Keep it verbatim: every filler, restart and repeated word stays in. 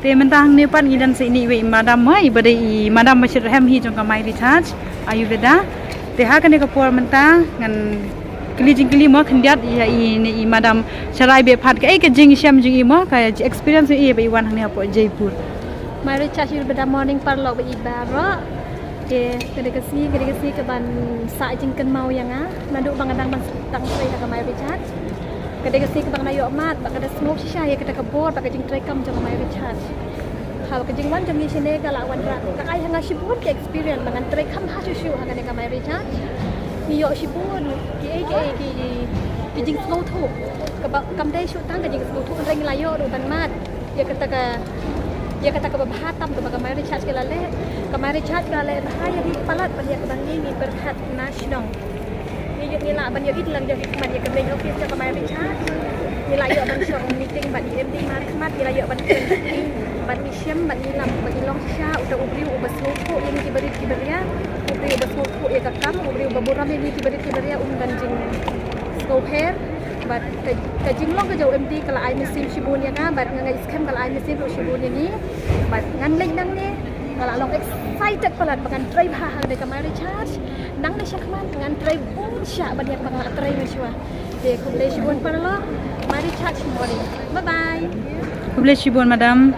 Te mynta hangne pat ngi don sa ine iwei i madam mo, iba dei i madam ba shitrhem hi jong ka My Recharge Ayurveda. Te ha kane ka por mynta ngan kylli jingkylli mo khyndiat ïa ine i madam Sharai Behphat, kaei ka jingshem jong i mo, ka experience jong i ba i wan hangne hapoh Jaipur. My Recharge Ayurveda morning paralok ba i baroh. Te ka dei ka sngi, ka dei ka sngi kaban sah jingkynmaw ïa nga naduh ba nga dang ban tang trei ha ka My Recharge. Ka dei ka sngi kaba nga ïoh mad bad ka da sngewsih shisha ïa kata ka bor bad ka jingtrei kam jong ka My Recharge. Haba ka jingwan jong ngi shane ka la wanrah, ka ai ha nga shibun ki experience ba ngan trei kham bha shuh shuh ha kane ka My Recharge. Ngi ïoh shibun kiei kiei ki, ki jingsngewthuh kaba kam dei shuh tang ka jingsngewthuh, hynrei ngi la ïoh ruh ban mad ïa kata ka, ïa kata kaba bha tam kaba ka My Recharge ka la leh. Ka My Recharge ka la leh bha ïa ngi palat ban ïa kaba ngi, ngi pyrkhat na shnong. Ngi ïoh, ngi lah ban ïoh ïeit lang ïa ki khmat ïa ka main office jong ka My Recharge. Ngi lah ïoh ban shong meeting bad i M D markhmat, ngi lah ïoh ban kren bad i, bad i shem, bad i lap, bad i long shisha uta u briew uba sngewthuh ïa ngi ki barit ki baria, u briew uba sngewthuh ïa ka kam, u briew uba burom ïa ngi ki barit ki baria, um don jingsngewher. Bad ka, ka jinglong ka jong u M D ka la ai mynsiem shibun ïa nga, bad nga, nga i skhem ka la ai mynsiem ruh shibun ïa ngi. Bad ngan leit nangne, nga la long excited palat ba ngan trei bha ha kane ka My Recharge. Nangne shakhmat ngan trei bun shah ban ïa kaba nga la trei mynshuwa. Te khublei shibun paralok, My Recharge morning. Bye bye. Khublei shibun madam.